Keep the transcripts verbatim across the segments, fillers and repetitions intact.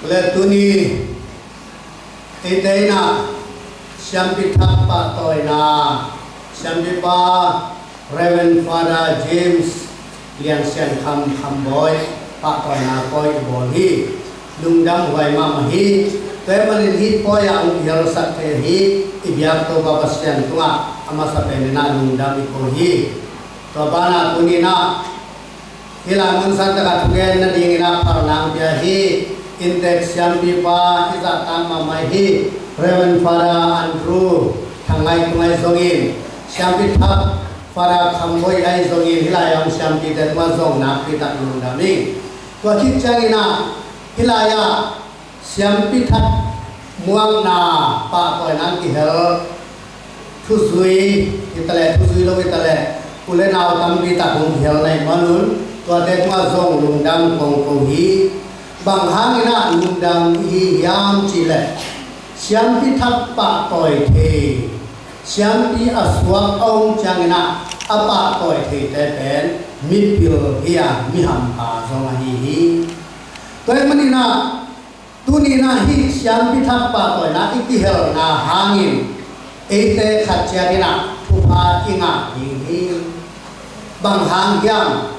Le tuni eite in ah siampi thak pahtawina, siampipa Reverend Father James Lian Sian Kham Kham Bawi pahtawina pawi i bawl hi. Lungdam huai mahmah hi. Tua ahih manin hih pawi ah hong kihelsak thei hi. I biak Topa Pasian tungah a masa pen in ah lungdam i ko hi. Tua banah tuni in ah hih lai mun sangtak ah thugen nadingin ah phalna hong pia hi. Inntek siampipa i zahtak mahmah hi. Reverend Father Andrew Thang Ngai Tung ahi zongin, siampi thak Father Kham Bawi ahi zongin, hih lai ah hong siampite tungah zong nakpi tak lungdam ing. Tua khit ciangin ah hih lai ah siampi thak muakna pahtawina hong kihel thuzui hi ta leh, thuzui lo hi ta leh, u le nau tampi tak hong kihel na hih manun, tuate tungah zong lungdam kong ko hi. Bang hangin ah lungdam i hi hiam cih leh, siampi thak pahtawi thei, siampi a suak a om ciangin ah a pahtawi theite pen mipil hi a, mihampa zong ahi hi. Tua ahih manin ah tuni in ah hih siampi thak pahtawina i kihelna hangin eite khat ciat in ah thupha i ngah ding hi. Bang hang hiam?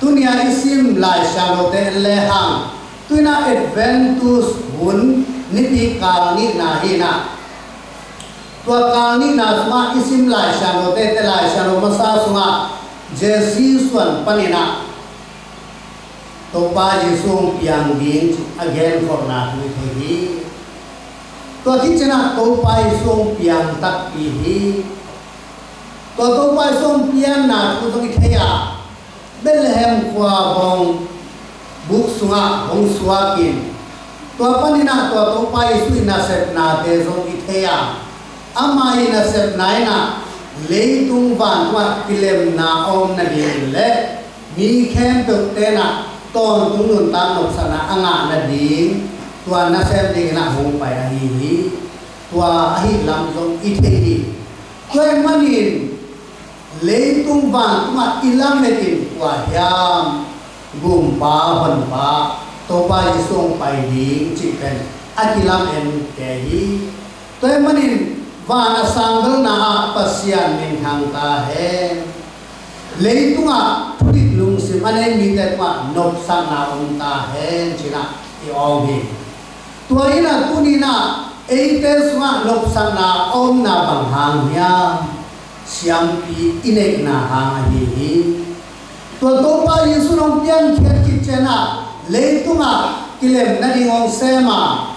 Tuni a i sim Lai Siangthote en lehang, tu in ah Adventus hun nipi kal nihna hi in ah, tua kal nihna sungah i sim Lai Siangthote, te Lai Siangtho masa sungah Jesse suan panin ah Topa Jesu hong piang ding cih a genkholhna thu i thei hi. Tua khit ciangin ah Topa Jesu hong piang takpi hi. Tua Topa Jesu hong pianna thu zong i thei a, Bethlehem khua bawng buk sungah hong suakin, tua panin ah tua Topa Jesu i nasepnate zong i thei a, ama i nasepna in ah leitung vantungah kilemna a om nadingin le mi khempeuh ten ah tawntung nuntak nopsakna a ngah nading, tua nasem dingin ah hong pai ahi hi. Tua ahih lam zong i thei hi. Tua ahih manin leitung vantungah i lamet in kua hiam? Gumpa, Honpa, Topa Jesu hong pai ding cih pen a kilamen kei hi. Tua ahih manin van a sang belna ah Pasian minthang ta hen. Leitungah thudik lungsim a nei mite tungah nopsakna om ta hen ci-in ah i awng hi. Tua in ah tuni in ah eite sungah nopsakna a omna bang hang hiam? Siampi i neihna hang ahi hi. Tua Topa Jesu in hong piankhiat khit ciangin ah leitungah kilem nading hong sem a,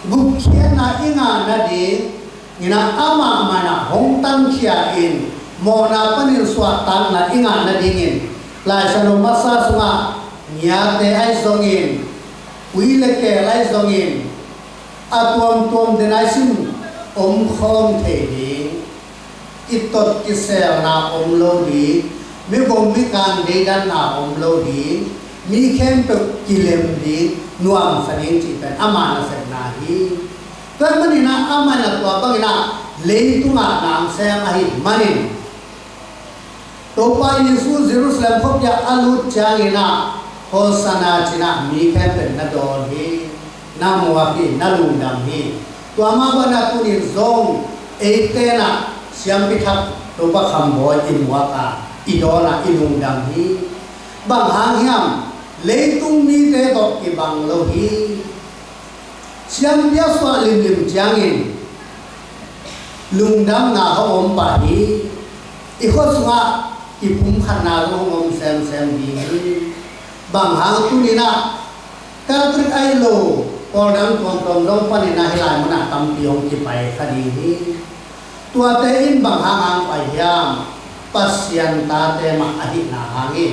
gupkhiatna i ngah nading in ah amah mah in ah hong tankhia in, mawhna panin suahtakna i ngah nadingin Lai Siangtho masa sungah ngiate ahi zongin, ui le keel ahi zongin, a tuamtuam den ahi sin omkhawm thei ding, kitot kiselna om lo ding, migom mikang deidanna om lo ding, mi khempeuh kilem ding, nuamsa ding cih pen ama nasepna hi. Tua ahih manin ah amah in ah tua bangin ah leitungah na hong sem ahih manin, Topa Jesu Jerusalem khuapi ah a lut ciangin ah Hosanna ci-in ah mi khempeuh na dawn hi, na muak hi, na lungdam hi. Tua mah bangin ah tuni in zong eite in ah siampi thak Topa Kham Bawi i muak a, i dawn a, i lungdam hi. Bang hang hiam? Leitung mite tawh kibang lo hi. Siampi a suah limlim ciangin lungdamna hong om pah hi. I khua sungah kipumkhatna zong hong om semsem ding hi. Bang hang? Tuni in ah Catholic ahi lo pawl dang tuamtuam zong panin ah hih lai munah tampi hong kipai kha ding hi. Tuate in bang hang hong pai hiam? Pasian tate mah ahihna hang hi.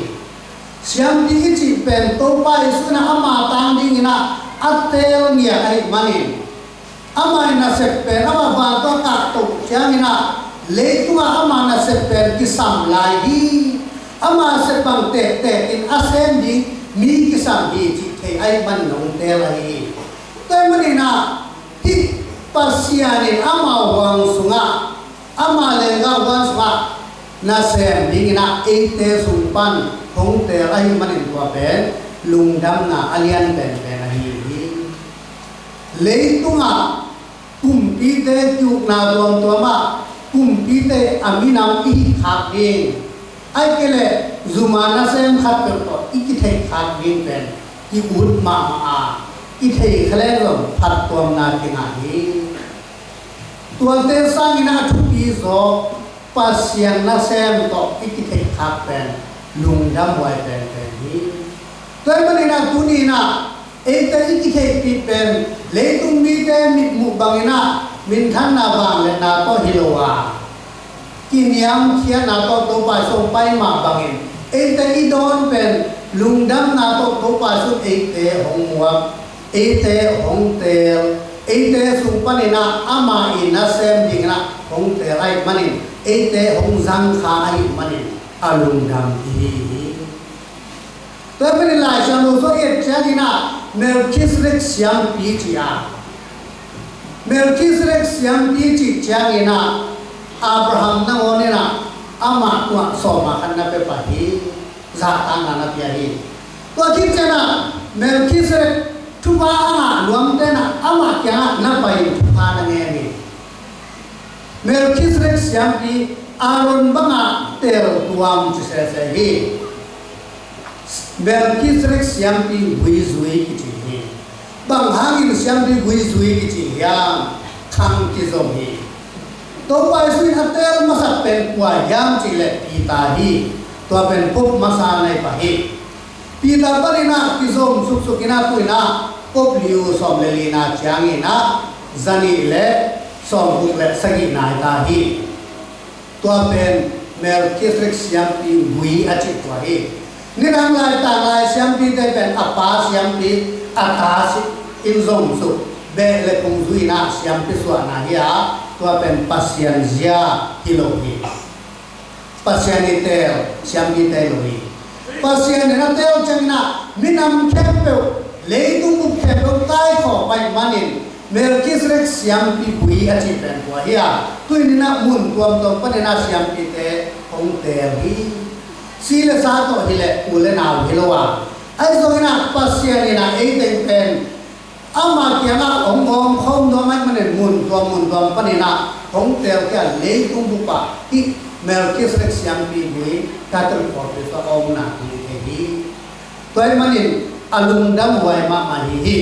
Siampi i cih pen Topa Jesu in ah ama tang dingin ah a teel ngiat ahih manin, ama i nasep pen ama vantung a kahto ciangin ah leitungah ama nasep pen kisam lai hi. Ama sep bang tektek in a sem ding mi kisam hi cih thei ahih manin hong teel ahi hi. Tua ahih manin ah hih Pasian in ama huang sungah, ama lenggah huang sungah nasem dingin ah eite sung pan hong teel ahih manin tua pen lungdamna a lian penpen ahi hi. Leitungah kumpite kiukna tuamtuamah kumpite a minam i hih khak ding, ahih kei leh zuma nasem khat peuh tawh i kitheih khak ding pen ki-ut mahmah a, i thei kha leng zong phattuamna kingah hi. Tuate sangin a thupi zaw Pasian nasem tawh i kitheih khak pen lungdam huai penpen hi. Tua ahih manin ah tuni in ah eite i kitheihpih pen leitung mite mitmuh bangin ah minthanna vangliatna tawh hi lo a, kiniamkhiatna tawh Topa Jesu hong pai mah bangin eite i dawn pen lungdamna tawh Topa Jesu eite hong muak, eite hong teel, eite sung panin ah ama i nasem dingin ah hong teel ahih manin, eite hong zangkhak ahih manin a lungdam i hi hi. Tua ahih manin Lai Siangtho sung i et ciangin ah Melchizedek siampi ci a, Melchizedek siampi cih ciangin ah Abraham nangawn in ah amah tungah sawm a khat na pia pah hi. Zahtakna na pia hi. Tua khit ciangin ah Melchizedek thupha a ngah nuamte in ah amah kiangah na pai in thupha na ngen hi. Melchizedek siampi Aaron bangah teel tuam ci sese hi. Melchizedek siampi guizui kici hi. Bang hangin siampi guizui kici hiam? Khang kizom hi. Topa Jesu in a teel masak pen kua hiam cih leh Peter hi. Tua pen Pope masa na hi pah hi. Peter panin ah kizom suksuk in ah tu in ah Pope Leo sawm le lina ciangin ah zanih le sawmguk le sagihna hi ta hi. Tua pen Melchizedek siampi gui a cih tua hi. Nidang laitang lai siampite pen a pa siampi, a ta si in zomsuk, beh le phung zui in ah siampi suahna hi a, tua pen Pasian zia hi lo hi. Pasian i teel siampite hi lo hi. Pasian in a teel ciangin ah minam khempeuh, leitung bup khempeuh kaikhawm ahih manin Melchizedek siampi gui a cih pen tua hi a, tu in ah mun tuamtuam panin ah siampite hong teel hi. Si le sa tawh hi leh u le nau hi lo a, ahi zongin ah Pasian in ah ei teng pen ama kiangah hong awng khawm nuam ahih manin mun tuam mun tuam panin ah hong teel khia leitung bup ah hih Melchizedek siampi gui Catholic khuapi sung a omna hi thei hi. Tua ahih manin a lungdam huai mahmah hi hi.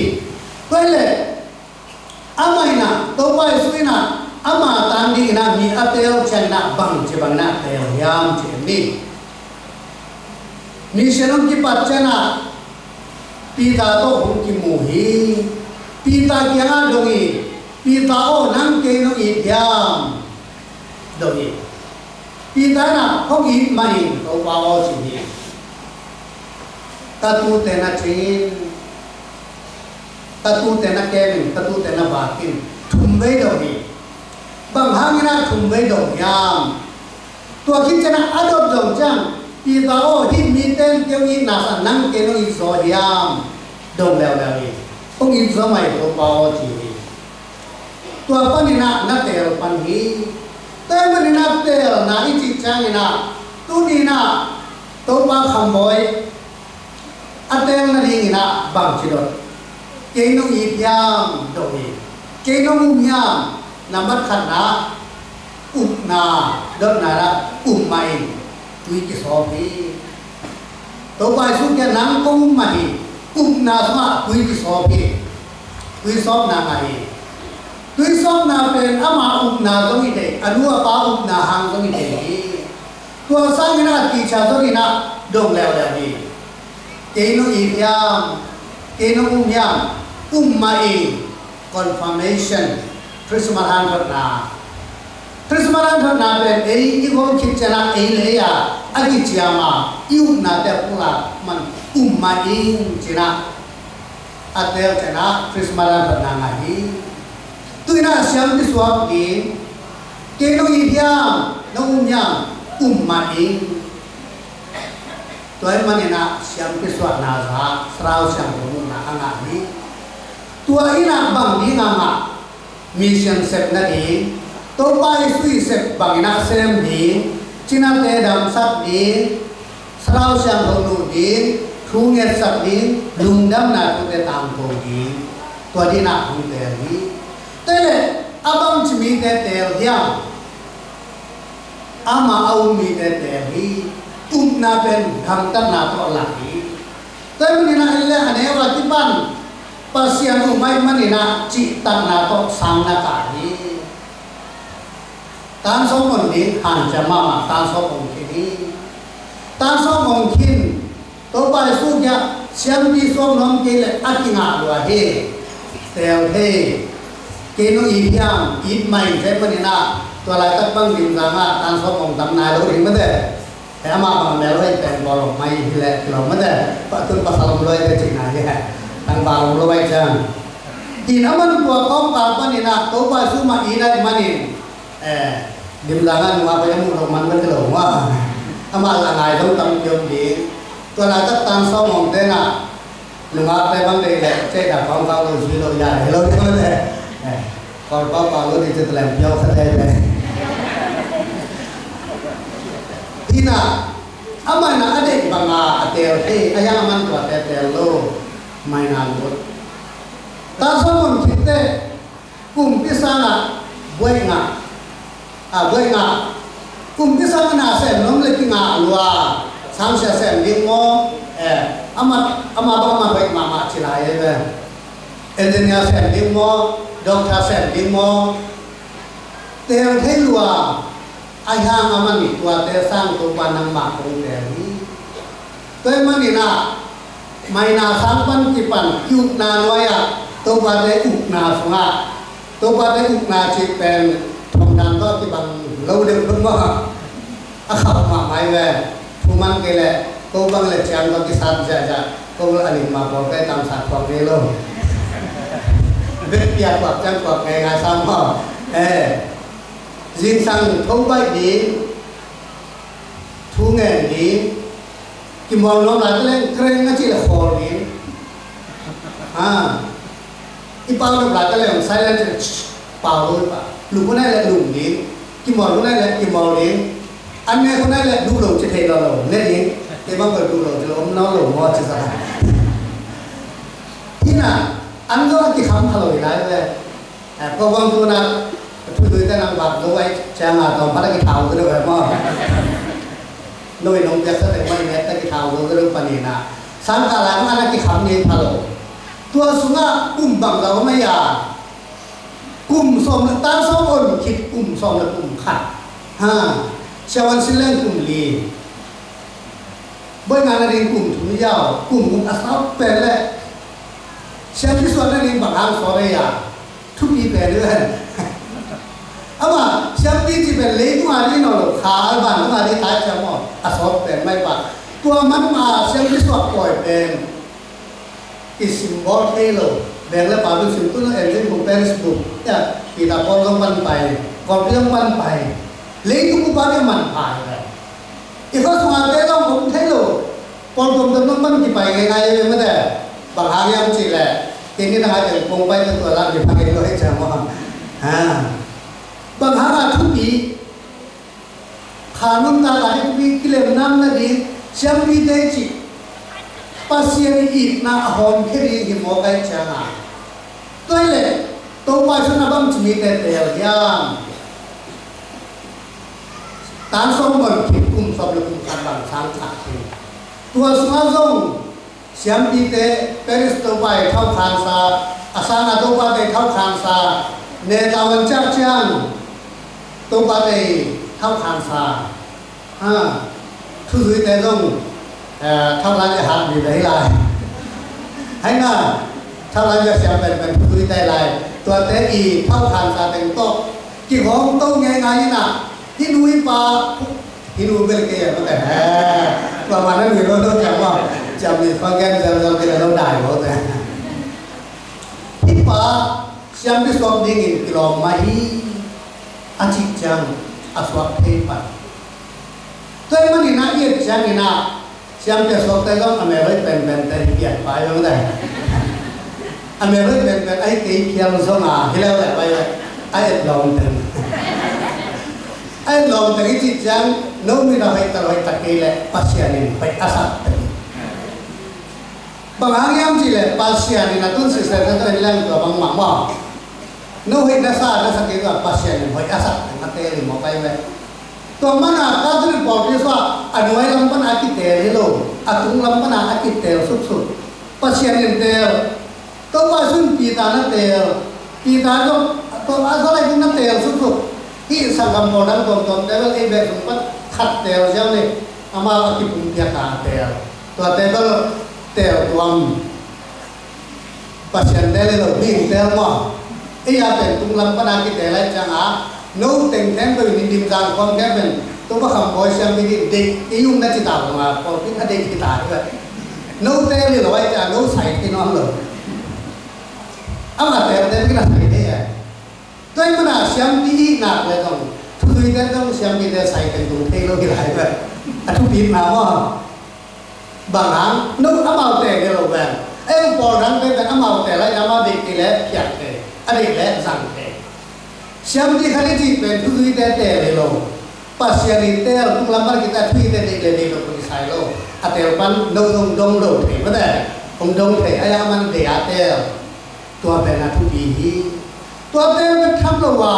Tua hi leh amah in ah, Topa Jesu in ah ama tang dingin ah mi a teel ciangin ah bangci bangin ah teel hiam ci en ni. Mission hong kipat ciangin ah Peter tawh hong kimu hi. Peter kiangah dong hi. Peter aw, nang kei nong it hiam? Dong hi. Peter in ah hong it mah ing Topa aw ci hi. Ka tuute na cing in, ka tuute na kem in, ka tuute na vak in, thum vei dong hi. Bang hangin ah thum vei dong hiam? Tua khit ciangin ah a dot zong ciang Peter aw, hih mite in kei hong it na sa, nang kei nong it zaw hiam? Dong leuleu hi. Hong it zaw mah ing Topa aw ci hi. Tua panin ah na teel pan hi. Tua ahih manin ah teelna i cih ciangin ah tuni in ah Topa Khambawi a teel nadingin ah bangci dot? Kei nong it hiam? Dong hi. Kei nong um hiam? Nambat khatna, upna dotna in ah um mah ing, tui kisawp hi. Topa Jesu kiangah nang kong um mah hi. Upna sungah tui kisawp hi. Tui sawpna ngah hi. Tui sawpna pen ama upna zong hi thei, a nu a pa upna hang zong hi thei hi. Tua sangin ah a teacher zong in ah dong leuleu hi. Kei nong it hiam? Kei nong um hiam? Um mah ing. Confirmation, Christmas hanthotna. Christmas hanthotna pen ei i gawm khit ciangin ah ei le ei a a kiciam a, i upnate a pulak man, um mah ing ci-in ah a teel ciangin ah Christmas hanthotna ngah hi. Tu in ah siampi suak ding, kei nong it hiam, nong um hiam? Um mah ing. Tua ahih manin ah siampi suahna zah Thlarau Siangtho muhna a ngah hi. Tua in ah bang ding a ngah? Mission sep nading, Topa Jesu i sep bangin ah sem ding, cinate damsak ding, Thlarau Siangtho nuh ding, thu ngetsak ding, lungdamna thute tangko ding. Tua dinah hong teel hi. Tua leh a bangci mite teel hiam? Amah a um mite teel hi. Upna pen gamtatna tawh lak hi. Tua ahih maninah en le a neu a kipan Pasian um ahih maninah cihtakna tawh sang na kah hi. Tan sawm on ding hanciam mahmah, tan sawm on khin hi. Tan sawm on khin, Topa Jesu kiangah siampi suak nuam kei leh a kingah lua hi. Teel thei. Kei nong it hiam, it mah in, tua ahih maninah tua laitak bang Dim Zangah tan sawm on tam nai lo ding mate. He amah bang mel hoih pen bawlung mai hi leh kilawm mate. Patun pasal om lo ahih teh cihna hi he. Tangval om lo ahih ciang. Tin aman tua kawngkal paninah Topa Jesu mah it ahih manin, eh, Dim Zangah nungak pen a muh lo man mate lo maw. Amah la ngai zong tampi om ding. Tua laitak tan sawm on tenah nungakte bang deih leh cih dah kawngkal lo zui lo ya hi lo ding mate. Eh, kawlpau pau lo ding cih leh piau khat thei ve. Hinah, amah inah a deih banga a teel thei, a hiang a man tua teel lo, maina lut. Tan sawm on khit teh, kumpi sangah buaih ngah, a buaih ngah, kumpi sangah na sem nuam leh kingah lua, sangsia sem ding maw, eh, amah, amah bang amah buaih mahmah ci lai ei ve. Engineer sem ding maw, doctor sem ding maw, teel thei lua, a hiang a man tuate sang Topa nangmah kong teel hi. Tua ahih maninah maina sang pan kipan ki-ukna nuai-ah Topate ukna sungah, Topate ukna cih pen thongdan tawh kibang lo deuh dong maw. A khauh mahmah hi ve. Thu man kei leh ko bang leh ciang tawh kisat ziahziah, ko a lim mah pawl kei tamsak thuak ngei lo. Vekpi a thuak ciang thuak ngeingai sam maw. Eh, zingsang tho baih ding, thu ngen ding, kimawl nuam lai ta leng kreng a cih leh khawl ding. Ha. I pau nop lai ta leng silent, pau lo i pau. Lum hun ai leh lum ding. Kimawl hun ai leh kimawl ding. An nek hun ai leh duh lo ci thei lo lo. Ne ding. Kei bang koi duh lo ci lo, om nawn lo maw ci sa. Hinah, an zo a kikham pha lo hi lai ve. Eh, ko bang tu na, thu zui te nang bak zo ai, ciang a tawm pha ta kithau zo lo ve maw. Noi nong piak sa te maw, i nek ta kithau zo lo paninah. Sangkah lai mah na kikham ngei pha lo. Tua sungah kum bang zong om a, kum sawm le tan sawm on khit kum sawm le kum khat. Ha, siavuan sin leng kum li. Buaih ngah nading kum thum hi a, kum kum a sawt pen leh siampi suak nading bang hang sawt a, thupi pen hi ven. Amah siampi cih pen leitung a ding hi nawn lo, kha vantung a ding hi ta ciang maw, a sawt pen mai pah. Tua man mah siampi suak pawi pen i sim bawl thei lo. Beng le pau sim tu lo, engine book, Paris book, ya, Peter Paul zong pan pai, Kawlpi zong pan pai. Leitung bup a ding a manpha hi ve. I khua sungah te zong om thei lo. Pawl tuamtuam zong pan kipai ngeingai hi ve mate. Bang hang hiam cih leh, kei ni na ngai teng kong pai te tua lam kipan ngei lo hi ciang maw. Ha. Bang hang a thupi Kha nuntak a ding pi kilem nam nading siampite cih Pasian i itna a hawmkhia ding hi mawk ahih ciangin. Tua hi leh Topa Jesuh in a bangci mite teel hiam? Tan sawm bang khit kum sawm le kum khat bang sang khat hi. Tua sungah zong siampite, Paris Topa i thaukhansa, a sanga Topate i thaukhansa, ne tavuan ciak ciang Topate i thaukhansa. Ha, thuzuite zong, eh, thaulan i hat mi vei lai. Hai na, thaulan i siam penpen thuzuite lai. Tuate i thaukhansa teng tawh kigawm to ngeingai in ah, hih nu hih pa, hih nu bel kei a mate he. Tua man a nui lo lo ciam maw. Ciam mi pa gen zelzel kei lo dai lo te. Hih pa siampi suak dingin kilawm mah hi, a cih ciang a suak thei pan. Tua ahih manin ah i et ciangin ah siampi a suakte zong a mel hoih penpente hi pian pai zong dai. A mel hoih penpen ahi kei phial zong a hi leu leh pai leh a et lawm teng. A et lawm teng i cih ciang no mit a hoih tak hoih tak kei leh Pasian in hoih a sak teng. Bang hang hiam cih leh Pasian in a tun sister na tawh in leng tua bangmah maw. No hoih na sa, na sa kei tua Pasian in hoih a sak na teel hi maw kai ve. Tua mana Catholic pawlpi sua a nuai lam pana a kiteel hi lo, a tung lam pana a kiteel suksuk. Pasian in teel. Topa sun Peter na teel. Peter zong, tua a zalai na teel suksuk. Hih sanggam pawl dang tuamtuam teel, ei beh sung pan khat teel ziau ni. Amau a kipumpiak a teel. Tua teel, teel tuam. Pasian teel hi lo, mi in teel maw. Ei a pen tung lam pana kiteel lai ciang a, no teng khempeuh in dim zang khawm khempeuh in, Topa Kham Bawi siam ding in deih, ei um na ci ta lo ma, pawlpi a deih ci ta hi ve. No teel hi lo ai ciang, no sai thei nawn lo. Ama teel teel kina sai thei ai. Tua hi mana siampi i nak le zong, thuzui teel zong siampi teel sai teng tung thei lo hi lai ve. A thupi na maw. Bang hang, no amau teel hi lo ven. Ei pawl dang pen amau teel lai, amau deih kei leh phiat thei, a deih leh zang thei. Siampi khat i cih pen thuzui teel teel hi lo. Pasian in teel, tung lam pan kita thuzui teel deih leh deih lo kong kisai lo. A teel pan no zong dong lo thei mah te. Kong dong thei, a ya man deih a teel. Tua pen a thupi hi. Tua teel pen tham lo a.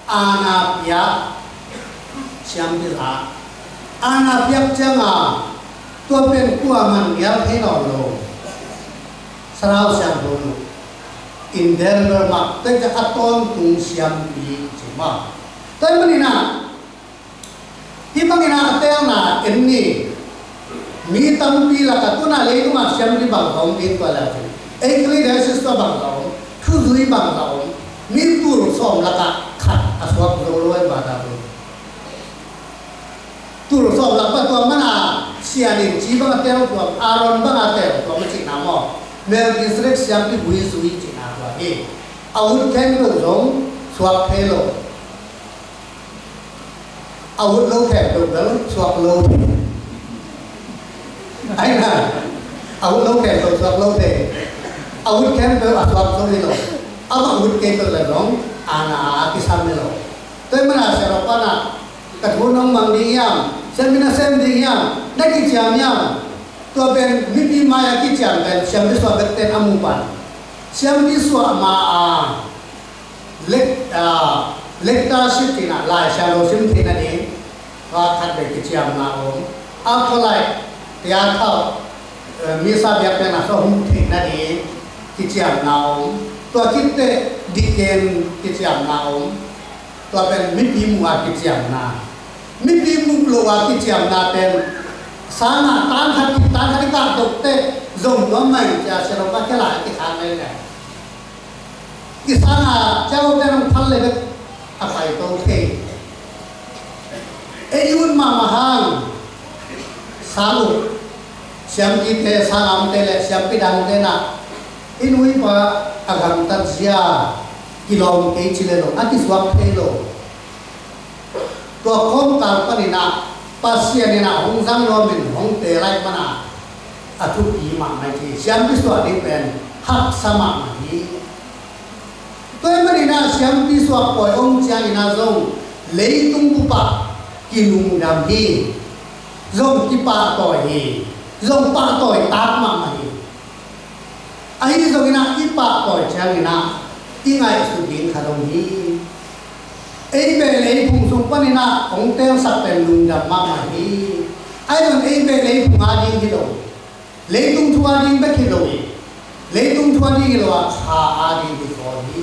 Aana piak siampi la. Aana piak ciang a tua pen kuaman nial thei nawn lo. Sarau siangtho nu in Denver mah tua ciang a tawntung siampi ci mah. Tua hi manin ah hih bangin ah a teelna en ni. Mi tampi lakah tuna leitungah siampi bang om ding tua leh cin. Ecclesiastes tua bang om, thuzui bang om, mi tul sawm lakah khat a suak zo lo ai bata tu. Tul sawm lak bang tua mana Sian in ci bang a teel tuam, Aaron bang a teel tuam a cihna maw. Melchizedek siampi huizui cihna tua hi. A ut khempeuh zong suak thei lo. A ut lo khempeuh bel suak lo thei. Ai na, a ut lo khempeuh suak lo thei. A ut khempeuh a suak zo hi lo. A va ut kei peuh leh zong aana a kisam hi lo. Tua hi mana Sian Ropa na ka thu nong mang ding hiam, siampi na sem ding hiam, na kiciam hiam. Tua pen mipi mai a kiciam pen siampi suah bek ten a mu pan. Siampi suah ma a Lek-, ah, lectureship cihna Lai Siangtho sim theihna ding, ah, khat vei kiciamna om. Acolyte, tia thau, eh, misa biakpiakna sung hong theihna ding kiciamna om. Tua khit teh deacon kiciamna om. Tua pen mipi mu a kiciamna. Mipi mu lo a kiciamna pen sangah tan khat, tan khat i kah dok teh zong nuam mai cia, Sian Ropa khel a kikhak lel leh. I sang a ciang te nong phal le bek a pai to thei. Ei ut mahmah hang sang uh, siampite, sang a omte le siampi dangte na i nu i pa a gamtat zia kilawm kei ci le lo, a kisuak thei lo. Tua kawmkal panin ah Pasian in ah hong zang nuamin hong teel ahih manin ah a thupi mahmah hi. Siampi suah ding pen haksa mahmah hi. Tua ahih manin ah siampi suah pawi om ciangin ah zong leitung bup ah kinungdam hi. Zong kipahtawi hi. Zong pahtawi tak mahmah hi. Ahi zongin ah i pahtawi ciangin ah i ngaihsut ding khat om hi. Ei beh le ei phung sung panin ah hong teelsak pen lungdam mahmah hi. Ahi zongin ei beh le ei phung a ding hi lo. Leitung thu a ding bek hi lo hi. Leitung thu a ding hi lo a, kha a ding hi zaw hi.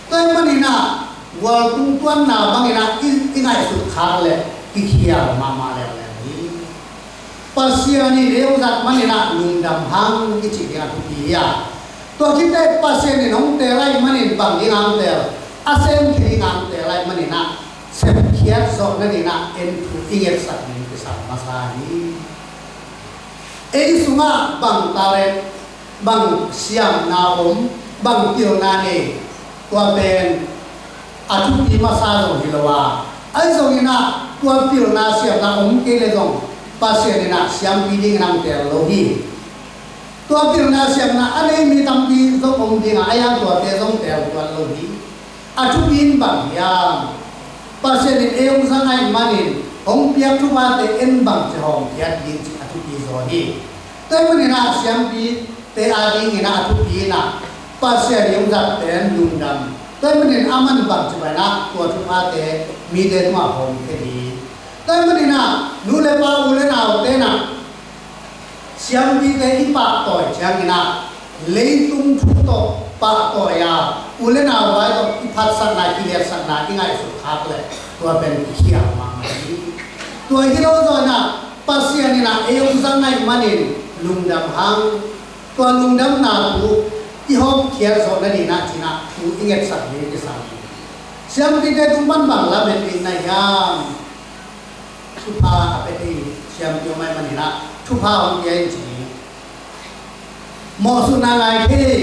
Tua ahih manin ah gualtung tuanna bangin ah i, i ngaihsut khak le kikhial mahmah leuleu hi. Pasian in ei hong zat manin ah lungdam hang i cih ding a thupi hi a. Tua khit teh Pasian in hong teel ahih manin bang ding hong teel, a sem thei ding hong teel ahih manin ah sepkhiat zawh nading ah en thu i ngetsak ding kisam masa hi. Ei sungah bang talent, bang siamna om, bang pilna nei, tua pen a thupi masa zong hi lo a. Ahi zongin ah tua pilna siamna om kei le zong Pasian in ah siampi dingin hong teel lo hi. Tua pilna siamna a nei mi tampi zong om ding a, ahi hang tuate zong teel tuan lo hi. A thupi in bang hiam? Pasian in ei hong zang ahih manin hong piak thuphate en bangci hawmkhiat ding cih a thupi zaw hi. Tua ahih manin ah siampite adingin ah a thupi in ah Pasian i hong zatte lungdam. Tua ahih manin aman bangci bangin ah tua thuphate mite tungah hawmkhia ding. Tua ahih manin ah nu le pa, u le naute in ah siampite i pahtawi ciangin ah leitung thu tawh pahtawi a, u le nau vai tawh i phatsakna, i liatsakna i ngaihsut khak leh tua pen i khial mahmah hi. Tua hi lo zaw in ah Pasian in ah ei hong zang ahih manin lungdam hang. Tua lungdamna thu i hawmkhiat zawh nadingin ah ci-in ah thu i ngetsak ding kisam hi. Siampite tung pan bang lamet ding na hiam? Thupha a pia thei siampi om ahih manin ah thupha hong pia in ci hi. Mawhsutna ngai thei.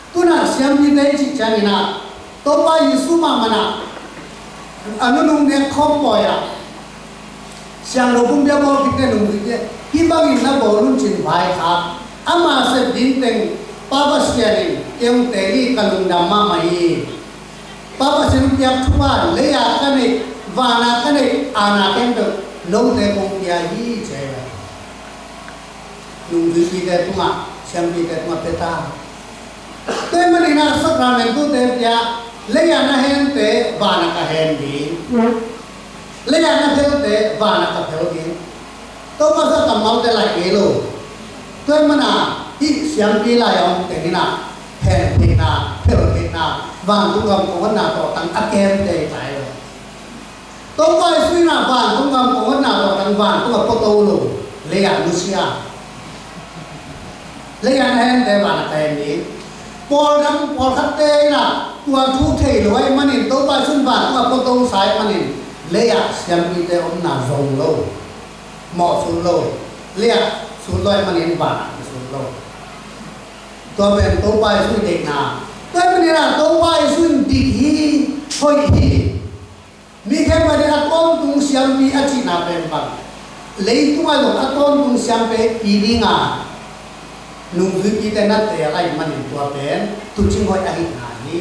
Tu-in ah siampite i cih ciangin ah Topa Jesu mahmah in ah a nunung nek khawm pawi ah siangtho pumpi a bawl khit teh nungzuite hih bangin na bawl un ci-in vaikhak. Ama sep ding teng Pa Pasian in kei hong teel hi, ka lungdam mahmah hi. Pa Pasian hong piak thupha, lei-a ka neih, van-a ka neih, an-a khempeuh note kong pia hi, ci hi. Nungzuipite tungah, siampite tungah pia ta. Tua ahih manin ah sakramentute pia, lei-a na hente van-ah ka hen ding, lei-a na phelte van-ah ka phel ding. Topa Jesu kammalte laih ngei lo. Tua ahih manin ah hih siampi lai-a om teng in ah phen theihna, phel theihna, vantung gam kong honna tawhtang a kemte hi ta hi lo. Topa Jesu in ah vantung gam kong honna tawhtang vantung ah puato lo, lei-ah nusia. Lei-ah na hente van-ah ka hen ding. Pawldam pawlkhatte in ah tua thu thei lo ahih manin Topa Jesu in vantung ah puato sa ahih manin lei-ah siampite omna zong lo, mawhsut lo. Lei-ah sut lo ahih manin van-ah sut lo. Tua pen Topa Jesu i deihna. Tua ahih manin ah Topa Jesu in dik hi, hoih hi. Mi khempeuh ading a tawntung siampi a cihna pen bang? Leitungah zong a tawntung siampi ding a nungzuipite na teel ahih manin tua pen tuucing hoih ahih ngai hi.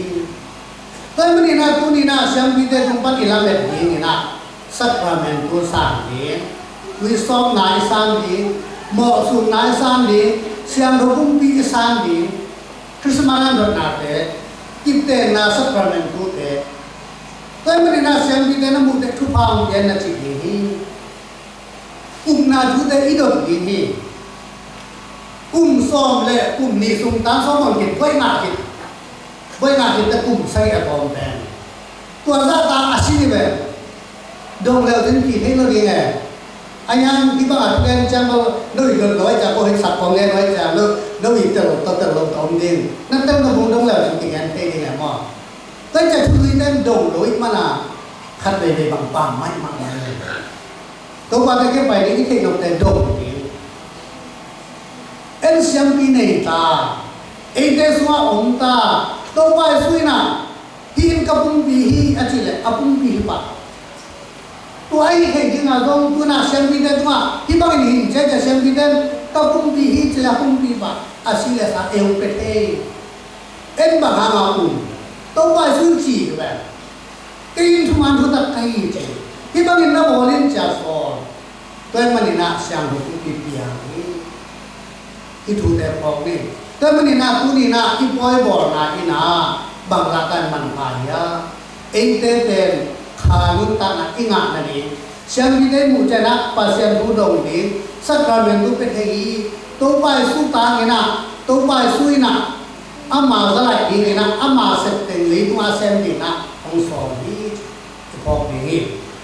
Tua ahih manin ah tuni-in ah siampite tung pan i lamet dingin ah sakramentu san ding, tuisawpna i san ding, mawhsutna i san ding, siangtho pumpi i san ding, Christmas hanthawnte, kiptengna sakramentute. Tua ahih manin ah siampite na muh teh thupha hong pia in na ci ding hi. Upna thute i dot ding hi. Kum sawm le kum nih sung tan sawm hong kip, buai ngah kip. Buai ngah kip teh kum sagih a tawm pen. Tua zah ta a si ni ve. Dong leu cin pi thei lo ding e. A hiang hih bang a thugen ciang lo, no i dot lo ahih ciang, ko hih sak kong ngen lo ahih ciang, no, no i tel lo, tel lo ta om ding. Na tel na bung dong leu cin kingen thei ding e maw. Tua ciang thu zui ten dong lo ahih manin khat veivei bang pam maimah mai. Topa te kiang pai ding i theih nop te dong ding. En siampi nei ta. Eite sungah om ta. Topa Jesu in ah hih in ka pumpi hi a cih leh a pumpi hi pah. Tua ahih theih dingin ah zong tu-in ah siampite tungah hih bangin hin ciat ciat siampite in ka pumpi hi ci leh a pumpi pah, a si le sa ei hong pia thei. En bang hangin um? Topa Jesu in ci hi ve. Kei in thuman thutak ka hi ci. Hih bangin na bawl in ci-a sawl. Tua ahih manin ah siangtho pumpi piang hi. Hih thute phawk ni. Tua ahih manin ah tuni-in ah i pawi bawlna in ah bang lak ah manpha hiam? Eite pen kha nuntakna i ngah nading, siampite i muh ciangin ah Pasian thu dong ding, sakramentu pia thei hi. Topa Jesu tangin ah, Topa Jesu in ah ama za laih dingin ah, ama sep teng leitungah a sem dingin ah hong sawm hi. I phawk ding hi.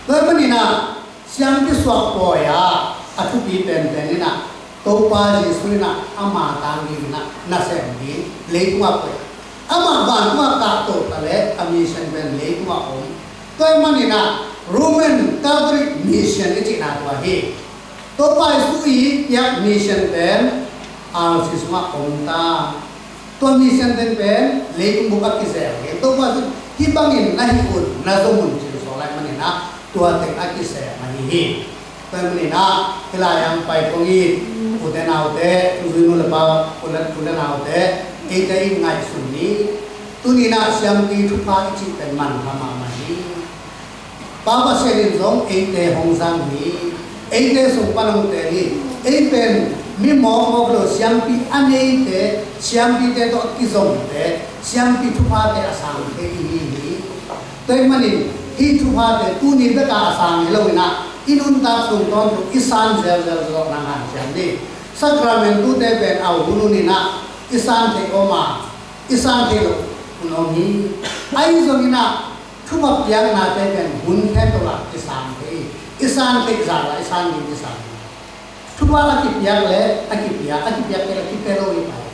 Tua ahih manin ah siampi suak pawi ah a thupi penpen in ah Topa Jesu in ah ama tang dingin ah nasem ding, leitungah koih. Amah vantungah kahto ta leh a mission pen leitungah om. Tua ahih manin ah Roman Catholic mission i cihna tua hi. Topa Jesu i piak mission pen R C sungah om ta. Tua mission teng pen leitung bup a kizel hi. Topa Jesu in hih bangin na hih un, na zom un ci-in sawl ahih manin ah tua teng a kisem ahi hi. Tua ahih manin ah hih lai-ah hong pai kong it ute naute, thuzui nu le pa, u le, u le naute, eite in ngaihsun ni. Tuni-in ah siampi thupha i cih pen manpha mahmah hi. Pa Pasian in zong eite hong zang hi. Eite sung pan hong teel hi. Ei pen Mi mawkmawk lo, siampi a neite, siampite tawh a kizomte, siampi thuphate a sang thei i hi hi. Tua ahih manin hih thuphate tuni bek a sang hi lo in ah, i nuntak sung tawntung i san zelzel zawh nang hanciam ni. Sacramenttute pen a hun hun in ah i san theih om a, i san theih loh hun om hi. Ahi zongin ah thupha piaknate pen hun khempeuh ah i sang thei hi. I san theih zah lah i san ding i sang hi. Thupha a kipiak leh a kipia, a kipiak kei leh kipia lo hi pai.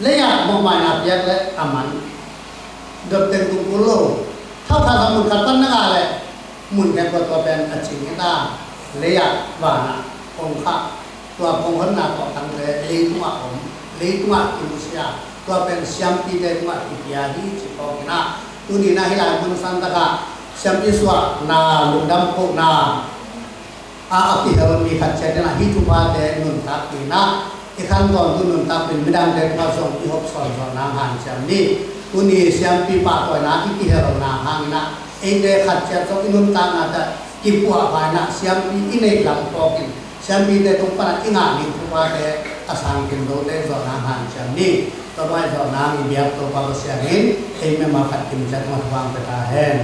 Lei-at mawhmaina piak leh a man. Dot teng tung kul lo. Thau khat a mun khat pan na ngah leh mun khempeuh tua pen a cing hi ta. Lei-at van ah kong khah, tua kong honna tawhtangte leitungah om, leitungah kimusia, tua pen siampite tungah kipia hi ci phawk in ah, tuni in ah hih lai mun santak ah siampi suahna, lungdam kohna a, a kihel mi khat ciat in ah hih thuphate nuntakpih in ah, i khan tawntung nuntakpih in midangte tungah zong i hopsawn zawh nang hanciam ni. Tuni siampi pahtawina i kihelna hangin ah eite khat ciat zong i nuntaknate ah kipuahpha in ah siampi i neih lam phawk in, siampite tung pan ah i ngah ding thuphate a sang kim lote zawh nang hanciam ni. Tua bang zawh nang i biak Topa Pasian in ei mimal khat kim ciat mah thuang pia ta hen.